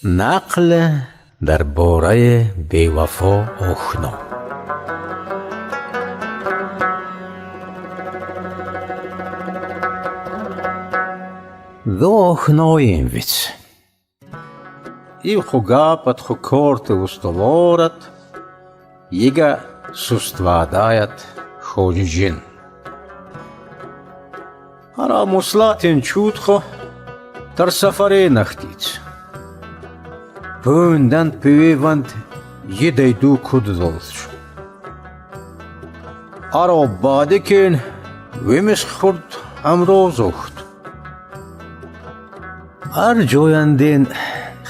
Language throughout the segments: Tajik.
Нақл дар бораи бевафо охно. Ду охноим виц. Ив хугапат хукорте устоворат, ига суствадаят хоҷиҷин. Ара муслатин чутхо дар сафаре нахтиц. Пӯнданд пӯванд йидайду куддолш. Аро баъдикин вимис хурд ҳамрозухт. Ар ҷояндин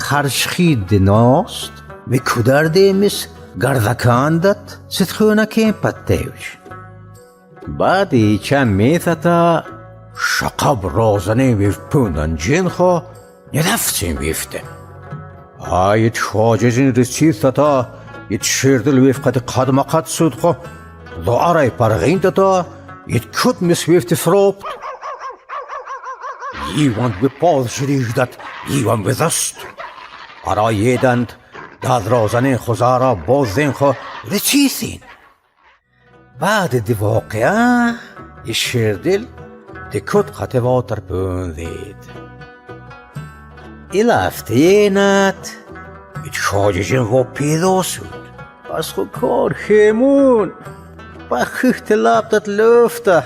харчхид ност, викудардемис гардакандат ситхӯнакем паттевч. Баъди чанд метата шақаб розанем вив пӯндан ҷинхо недафтем вифте. Аит хоҷаҷин риситата ит ширдил вив қати қадмақат судхо дуарай парғинтата ит куд мис вифти фропт. Иванд випозшириждат иван визаст. Ара еданд дадрозанин хузара бозинхо рисисин. Баъди ди воқеа и ширдил дикут қативотар пӯндид. Илафтиенат ит хоҷиҷин во пидо суд. Пас ху кор хемун ба хихти лаптат лӯфта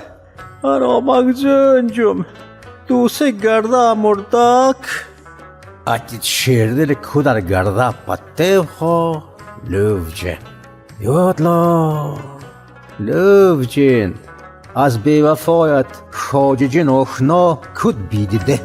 аро магзӯнҷум дусе гарда мурдак. Атит ширдили кудар гарда паттевхо лӯвҷе. Ёдло лӯвҷин аз бевафоят хоҷиҷин охно куд бидиде.